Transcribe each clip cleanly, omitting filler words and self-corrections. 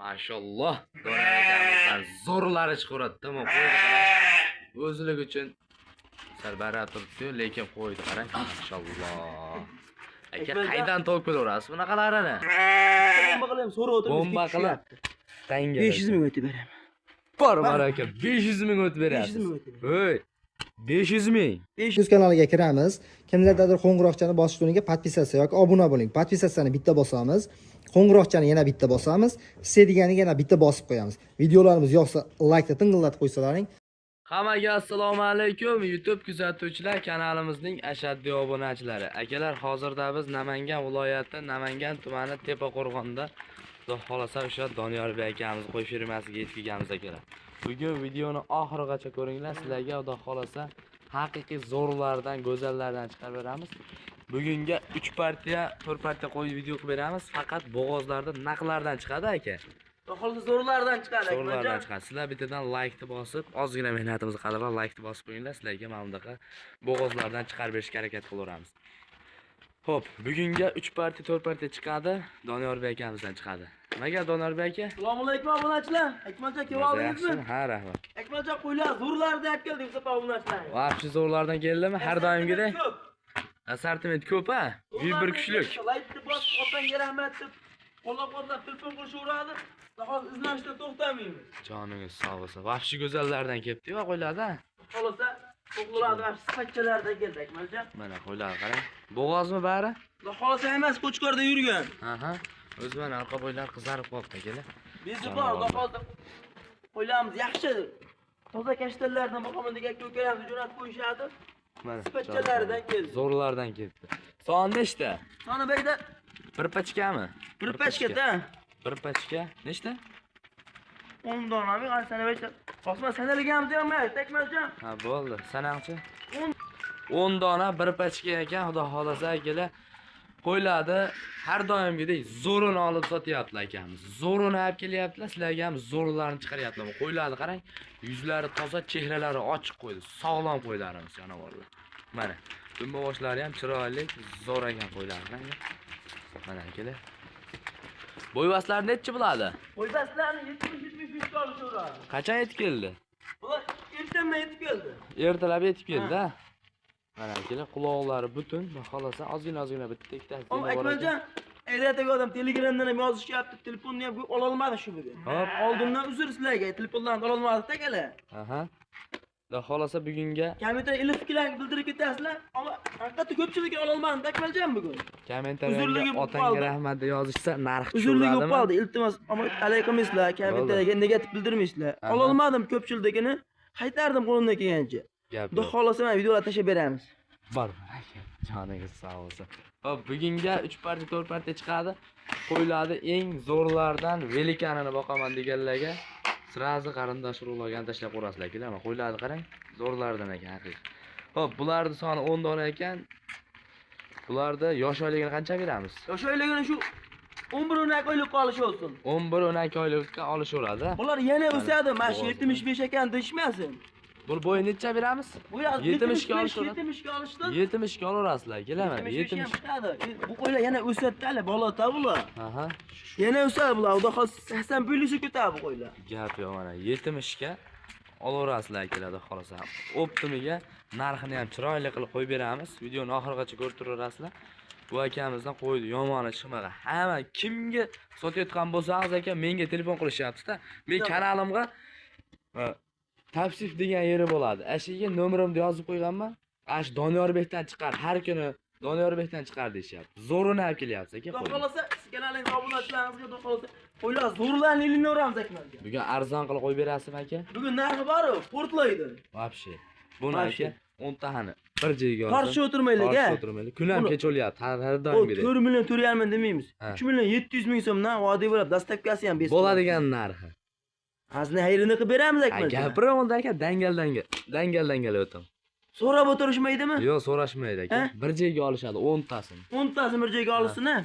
Mashalloh. Doniyor akamizdan zo'rlari chiqaveradi. Tamom, qo'ydi qarang. O'zilik uchun sal barra turibdi, lekin qo'ydi qarang. Mashalloh. Aka, qaydan topib kelaverasiz bunaqalarini? Bomba qilib so'rab o'tiribmiz. Bomba qilib. Tanga. 500 ming o'tib beraman. Bor baraka, 500 ming o'tib berasiz. 500 ming o'tib. Hey, 500 ming. 500 kanaliga kiramiz. Kimlardadir qo'ng'iroqchani bosish o'rniga подписаться yoki obuna bo'ling. Подписаться ni bitta bosamiz. Qo'ng'iroqchani yana bitta bosamiz. Все deganiga yana bitta bosib qo'yamiz. Videolarimiz yoqsa laykni tingillatib qo'ysalaring. Hammaga assalomu alaykum YouTube kuzatuvchilar, kanalimizning ashaddiy obunachilari. Akalar, hozirda biz Namangan viloyati Namangan tumani Tepaqo'rg'onda, Xudo xolasa, o'sha Doniyorbek akamiz qo'y firmasiga yetib kelganmiz, akalar. Bugun videoni oxirigacha ko'ringlar, sizlarga Xudo xolasa haqiqiy zo'rlardan, go'zallardan chiqarib beramiz. Bugunga 3 partiya, 4 partiya qo'y video qilib beramiz. Faqat bo'g'ozlarda naqlardan chiqadi, aka. Xohlasa zo'rlardan chiqadi. Zo'rlardan chiqadi. Sizlar bittadan laykni bosib, ozgina mehnatimizni qadrlab laykni bosib qo'yinglar. Sizlarga mana bunaqa bo'g'ozlardan chiqarib berishga harakat qilaveramiz. Xo'p, bugunga 3 partiya, 4 partiya chiqadi. Doniyorbek akamizdan chiqadi. Nimaga Doniyorbek aka? Assalomu alaykum, obunachilar. Akmaljon, kelib oldingizmi? Ha, rahmat. Akmaljon, qo'ylar zo'rlardan olib keldik bu safar obunachilar. Вообще zo'rlardan keldimi? Har doimgidek. Ko'p. Assortiment ko'p, ha? 101 kuchlik. Laykni bosib, otangga rahmat deb qo'llab-quvvatlab telefon qilishaveradi. Hozir izlanishdan to'xtamaymiz. Joningiz sog' bo'lsin. Вообще go'zallardan kelibdi-yu qo'ylarda. Xohlasa to'qlarni mana shu sifatchalardan keldi, Akmaljon. Mana qo'ylar qarang. Bo'g'ozmi bari? Xohlasa hammasi qo'chqorda yurgan. Aha. O'zi mana orqa bo'ylari qizarib qolibdi, akalar. Bezi bor, xohlasa qo'ylarimiz yaxshi. Toza kashtanlardan boqaman degan aka ukalarimiz jo'natib qo'yishadi. Mana Sifatchalaridan keldi. Zo'rlardan kelibdi. Son nechta? Soni bayda Bir pachkami? Bir pachkada. Bir pachka nechta? 10 dona bir qani sana bayda. Osman sanalganmiz ham Akmaljon. Ha, bo'ldi. Sanangchi. 10 dona bir pachka ekan, xudo xolasa, akalar. Qo'yladi. Har doimgidek zo'rini olib sotyaptilar akamiz. Zo'rini olib kelyaptilar, sizlarga ham zo'rlarini chiqaryaptilar. Qo'yladi qarang, yuzlari toza, chehralari ochiq qo'ydi. Sog'lom qo'ylarimiz, jonivorlar. Mana, dumba boshlari ham chiroyli, zo'r ekan qo'ylar. Qarang. Mana akalar. Bo'yvaslar nechi bo'ladi? Qo'ybaslarni 70-75 ta olishaveradi. Qachon yetib keldi? Bular ertandan yetib keldi. Ertalab yetib keldi, ha? Mana akalar, quloqlari butun, xohlasa ozgina ozgina bitta ikkitasi Ama bor ekan. Akmaljon, aytayotgan odam Telegramdan ham yozishyapti, telefonni ham ololmadi shu bugun. Hop. Oldindan uzr sizlarga, telefonlarni ololmadik akalar. Aha. Xudo xohlasa bugunga Kommentar ilib fikrlarni bildirib ketasizlar, ammo haqiqatda ko'pchilik ololmadi Akmaljon bugun. Kommentariyga Uzrligi bo'lib otangga qoldi. rahmat deb yozishsa, narx Uzrligi bo'lib tushiradimi? qoldi, iltimos, ammo alaykum sizlar, kommentariyga negativ bildirmaysizlar. Aha. Ololmadim ko'pchilikini, qaytardim qo'limdan kelgancha. Gap Xudo yo'q. xohlasa mana videolar tashlab beramiz. Bor aka, joningiz sog' bo'lsin. Hop, bugunga 3 partiya, 4 partiya chiqadi. Qo'yladi eng zo'rlardan velikanini boqaman deganlarga сразу qarindosh urug'larga ham tashlab qo'yasizlar, akalar. Mana qo'yladi qarang, zo'rlardan ekan haqiqiy. Hop, bularning soni 10 dona ekan. Bularda yosh oyligini qancha beramiz? Yosh oyligini shu 11-12 oylik qolishi olsin. 11-12 oylikka olishaveradi. Bular yana o'sadi, mana shu Bo'g'oz. 75 ekan deyishmasin. Bu bo'yi necha beramiz? Bu yoz 70 ga olishaveradi. 70 ga olishdi. 70 ga olaverasizlar, kelaman. 75 70. ham chiqadi. Bu qo'ylar yana o'sadi hali, bolata bular. Aha. Yana o'sadi bular. Xudo xohlasa 80 plyusi ketadi bu qo'ylar. Gap yo'q, mana 70 ga olaverasizlar, akalar, xohlasa. Оптом iga narxini ham chiroyli qilib qo'yib beramiz. Videoni oxirigacha ko'rib turaverasizlar. Bu akamizdan qo'ydi, yomoni chiqmagan. Hamma kimga sotayotgan bo'lsangiz, aka, menga telefon qilishyapti-da. Men kanalimga tavsif degan yeri bo'ladi. Ashiga nomerimni yozib qo'yganman. Ash Doniyorbekdan chiqar, har kuni Doniyorbekdan chiqar deyishyapti. Zo'rini olib kelyapsiz, aka, Xudo qo'ying. xohlasa siz kanalingiz obunachilaringizga xudo xohlasa qo'ylar zo'rlarni ilinaveramiz Akmalga. Bugun arzon qilib qo'yib berasizmi, aka? Bugun narxi bor-u, portlaydi. Вообще. Buni Вообще. aka 10 tahani bir joyga olsin. Tortishib o'tirmaylik, a. Tortishib o'tirmaylik. Kun ham Buni- kech bo'lyapti. Har O doimgidek. 4 million 4,5 demaymiz. Ha. 3 million 700 ming so'mdan va'da bo'lib, доставка si ham bes. Bo'ladigan narxi. Azini xayrini qilib beramiz Ha, Akmaljon. gapiring unda, aka, dangal dangal. Dangal dangal o'tim. So'rab o'tirishmaydimi? Yo'q, so'rashmaydi, aka. Ha? Bir joyga olishadi 10 tasini. 10 tasini bir joyga olsin, ha?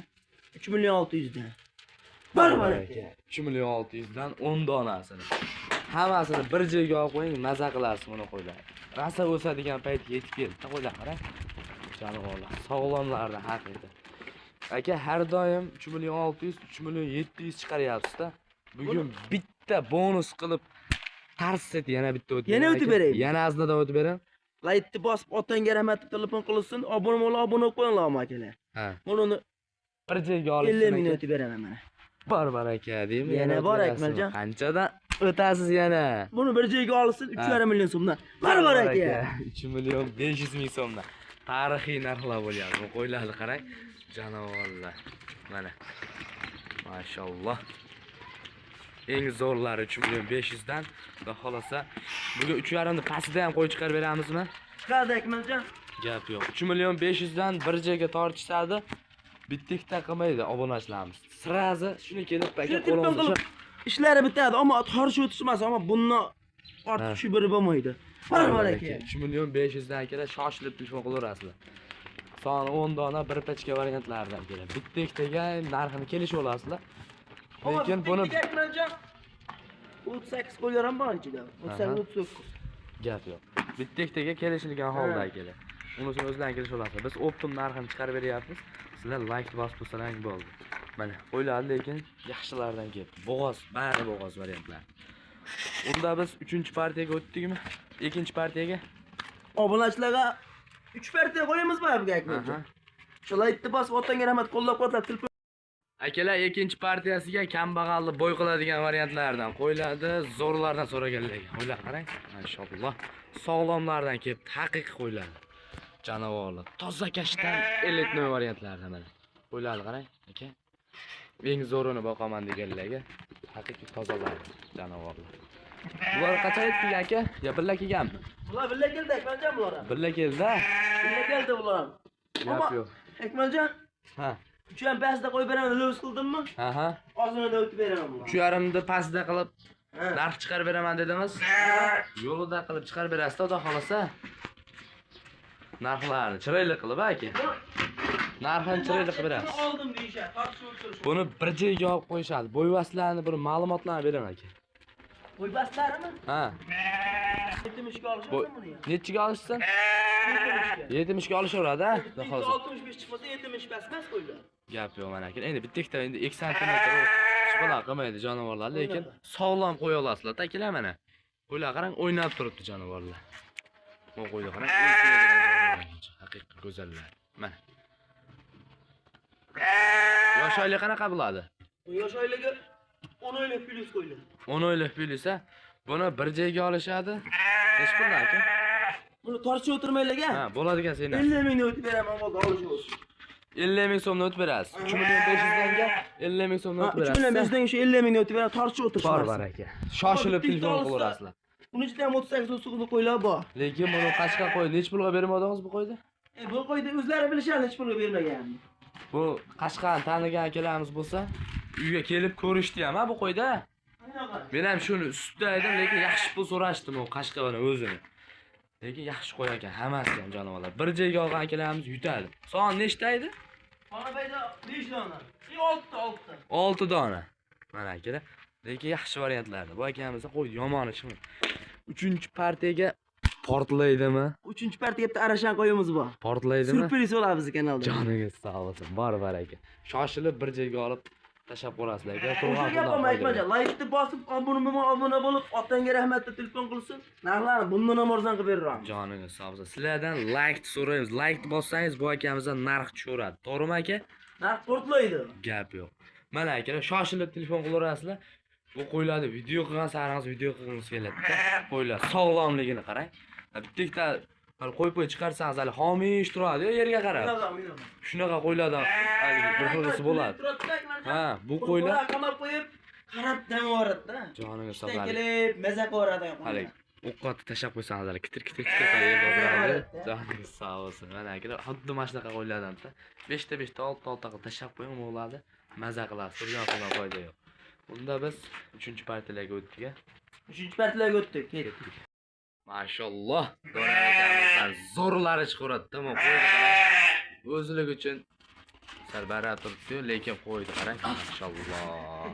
3 million 600 dan. Bor bor aka. 3 million 600 dan 10 donasini. Hammasini bir joyga olib qo'ying, maza qilasiz buni qo'ylar. Rosa o'sadigan payt yetib keldi. Qo'ylar qarang. Jonivorlar, sog'lomlardan haqiqiy. Aka, har doim 3 million 600, 3 million 700 chiqaryapsiz-da. Bugun bitta bonus qilib tars etib yana bitta o'tib Yana beraman o'tib aka. beraymi? Yana aznadan o'tib beraman. Laykni bosib otangga rahmat deb telefon qilsin, obuna bo'lib obuna bo'lib qo'yinglar akalar. Ha. Buni Bir joyga olishsin 50 ming aka. o'tib beraman mana. Bor baraka deymi? Yana o'tib bor, berasizmi? Akmaljon. Qanchadan o'tasiz yana? Buni bir joyga olsin 3,5 million so'mdan. Bor baraka. 3 million 500 ming so'mdan. Tarixiy narxlar bo'lyapti. Bu qo'ylarni qarang. Janavorlar. Mana. Mashalloh. Eng zo'rlari 3 million 500 dan. Xudo xolasa bugun 3,5 ni pastida ham qo'y chiqarib beramizmi? Chiqadi Akmaljon. Gap yo'q. 3 million 500 dan bir joyga tortishadi. Bitta ikkita qilmaydi obunachilarimiz. Sirazi shuni kelib aka Shuni telefon qo'limizga qilib ishlari bitadi, ammo tortish o'tishmas, ammo bundan ortiq Ha. shu biri bo'lmaydi. Bor baraka. 3 million 500 dan akalar shoshilib telefon qilaverasizlar. Soni 10 dona bir pachka variantlardan keladi. Bitta ikkitaga narxini kelishib olasizlar. Ammo Lekin bitta buni ikkita Akmaljon 38 qo'ylar ham bor ichida. Aha. 38 39. gap yo'q. Bitta ikkitaga kelishilgan holda akalar. Unisini o'zlari kelishib olasizlar. Biz optim narxini chiqarib beryapmiz. Sizlar like bosib tursalar bo'ldi. Mana qo'ylar lekin yaxshilardan keldi. Bo'g'oz, bari bo'g'oz variantlar. Unda biz 3-partiyaga o'tdikmi? 2 partiyaga? Obunachilarga 3 partiya qo'yamiz bu Akmaljon. Aha. Shu laykni bosib otangga rahmat qo'llab-quvvatlab telefon Akalar ikkinchi partiyasiga kambag'alni bo'y qiladigan variantlardan qo'yiladi, zo'rlardan so'raganlarga. Qo'ylar qarang, mashalloh. Sog'lomlardan kelibdi, haqiqiy qo'ylar. Janavorlar, toza kashtan elitnoy variantlardan mana. Qo'ylarni qarang, aka. Eng zo'rini boqaman deganlarga haqiqiy tozalar, janavorlar. Bular qachon yetdi aka? Ya birla kelganmi? Bular birga keldi Akmaljon bular ham. Birla keldi. Birga keldi bular ham. Gap yo'q. Akmaljon, Ha. uch ham pastda qo'yib beraman, lo'z qildimmi? Aha. Ozini o'tib beraman bular. 3,5 ni pastda qilib Ha. narx chiqarib beraman dedimiz. Yo'lida qilib chiqarib berasiz, xudo xolasa. Narxlarni chiroyli qilib aka. Narxini chiroyli qilib berasiz. Buni oldim deyishadi, tortishib o'tirish. Buni bir joyga olib qo'yishadi. Bo'yvaslarni bir ma'lumotlarni beraman aka. Qo'ybaslarimi? Ha. 70 ga Bu olishadimi buni? nechiga olishsin? 70 ga. 70 ga olishaveradi, ha? Xudo xolasa. 65 chiqmasa 70 bas emas qo'ylar. Gap yo'q mana aka. Endi bitta ikkita endi 2 santimetr shubhalar qilmaydi jonivorlar, lekin sog'lom qo'ya olasizlar. Takilar mana. Qo'ylar qarang, o'ynab turibdi jonivorlar. Bu qo'ylar qarang, haqiqiy go'zallar. Mana. Yosh oylik qanaqa bo'ladi? Bu yosh oyligi 10 oylik plyus qo'ylar. 10 oylik bo'lsa, buni bir joyga olishadi. Nechi puldan aka? Buni tortishib o'tirmaylik Ha, ha. bo'ladigan sen. 50 mingni o'tib beraman bo'ldi, olish bo'lsin. 50 ming so'mni o'tib berasiz. 3 million 500 danga 50 ming so'mni Ha, o'tib 3 berasiz. million 500 dan shu 50 mingni o'tib beraman, tortishib o'tirish. Bor baraka. Shoshilib Bitta telefon olsa- qilaverasizlar. Buni ichida ham 38 39 qo'ylar bor. Lekin buni qachqa qo'y, nechi pulga bermadingiz bu qo'yni? Bu qo'yni o'zlari bilishadi, hech pulga bermaganini. Bu qashqani tanigan akalarimiz bo'lsa, uyga kelib ko'rishdi ham ha bu qo'yda. Qanaqa? Men ham shuni ustida edim, lekin yaxshi pul so'rashdim u qashqa bilan o'zini. Lekin yaxshi qo'y ekan, hammasi ham jonivorlar. Bir joyga olgan akalarimiz yutadi. Son nechta edi? Ona payda 5 dona. 6 ta, 6 ta. 6 dona. Mana akalar. Lekin yaxshi variantlardi. Bu akamizda qo'y yomoni chiqmadi. 3-partiyaga portlaydimi? 3-partiyaga bitta arashan qo'yimiz bor. Portlaydimi? Syurpriz bo'ladi bizni kanalda. Joningiz sog' bo'lsin. Bor baraka. Shoshilib bir joyga olib tashlab qo'yasizlar aka. O'sha Turg'an gap puldan ham foydalang. Akmaljon, laykni bosib, obuna bo'lma, obuna bo'lib, otangga rahmat deb telefon qilsin. Narxlarni bundan ham arzon qilib beraman. Joningiz sog' bo'lsin. Sizlardan like so'raymiz. Like bossangiz bu akamizdan narx tushaveradi. To'g'rimi aka? Narx portlaydi. Gap yo'q. Mana akalar shoshilib telefon qilaverasizlar. Bu qo'ylarni video qilgan saringiz video qilgingiz keladi. Qo'ylar sog'lomligini qarang. Bitta ikkita hali qo'yib qo'yib chiqarsangiz hali xomish turadi yerga qarab. Shunaqa qo'ylardan haligi bir xilisi bo'ladi. Ha, bu qo'ylar qamab qo'yib, qarab dam yuboradi-da. joningiz Ishdan sog' kelib, maza qilaveradi. Hali ovqatni tashlab qo'ysangiz hali kitir kitir kitir qilib yerga o'tiradi. Joningiz sog' bo'lsin. Mana akalar xuddi mana shunaqa qo'ylardan 5 ta 5 ta 6 ta 6 ta qilib tashlab qo'ying bo'ladi. Maza qilasiz. Turgan puldan foyda yo'q. Unda biz 3-partiyalarga o'tdik. A? 3-partiyalarga o'tdik. Ketdik. Mashalloh. Dona akamizdan zo'rlari chiqaveradi. Tamom, qo'ydi qarang. O'zilik uchun sal barra turibdi-yu, lekin qo'ydi qarang. Mashalloh.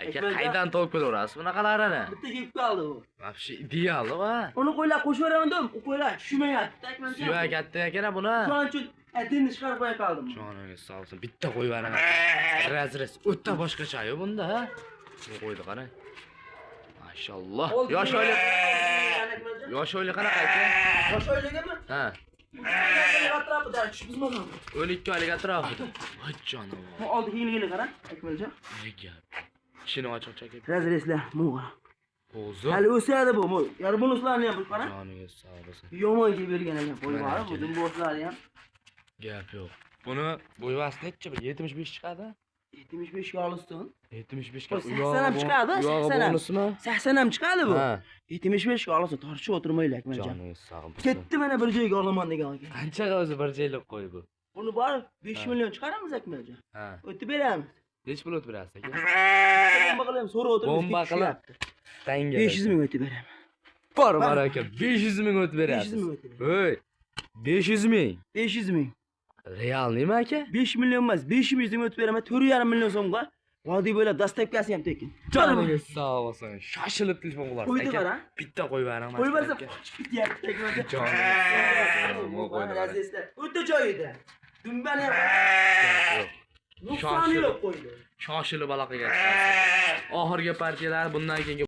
Aka Akmaljon- qaydan topib kelaverasiz bunaqalarini? Bitta kelib qoldi u. Вообще ideal va. Uni qo'ylar qo'shib beraman dedim, u qo'ylar tushmayapti. Akmaljon. Suyak katta ekan buni. Shuning uchun etini chiqarib qo'ya qoldim. Joningiz sog' bo'lsin. Bitta qo'yib beraman. Razrez o'ta boshqacha-yu bunda. Ha? Bu qo'ydi qarang. Mashalloh. Yosh oylik. Yosh oylik qanaqa aka? Yosh oyligimi? Ha. Atrofida tushibmiz. 12 oylik atrofida. Voy jonivor. Bu oldi kiyinligini qara, Akmaljon. Ne gap? Tishini ochiq chakib. Razreslar, bu qara. Qo'zi. Hali o'sadi bu. Bu yar bonuslarni ham bu qara. Joningiz sog' bo'lsin. Yomon kelib bergan ekan qo'y Mana bor, bu aka. dumboslar ham. Gap yo'q. Buni bo'yvasi nechi? Bir 75 chiqadi. 75 ga olsin. 75 ga. Bu 80 ham chiqadi, 80 ham. Bonusmi? 80 ham chiqadi bu. Ha. 75 ga olsin, tortishib o'tirmaylik Akmaljon. Joningiz sog' bo'lsin. Ketdi mana bir joyga olaman degan aka. Qanchaga o'zi bir joylik qo'y bu? Buni borib 5 Ha. million chiqaramiz Akmaljon. Ha. O'tib beramiz. Nechi pul o'tib berasiz aka? Bomba qilib so'rab o'tiribmiz. Bomba qilib. Tanga. 500 ming o'tib beraman. Bor bor aka, 500 ming o'tib berasiz. 500 ming o'tib beraman. Voy. 500 ming. 500 ming. Real nima aka? 5 million emas, 500 ming o'tib beraman, 4,5 million so'mga. Vodiy bo'ylab dastavkasi ham tekin. Joningiz sog' bo'lsin. Shoshilib telefon qilasiz. Qo'ydi Aka, qara. Bitta qo'yib bering. Qo'yib bersam qochib ketyapti. Joningiz sog' bo'lsin. Bu qo'ydi qarang. Azizlar, o'ta joyida. Dumbani ham Gap yo'q. nuqsoni yo'q qo'ydi. Shoshilib aloqaga chiqasiz. Oxirgi partiyalar bundan keyingi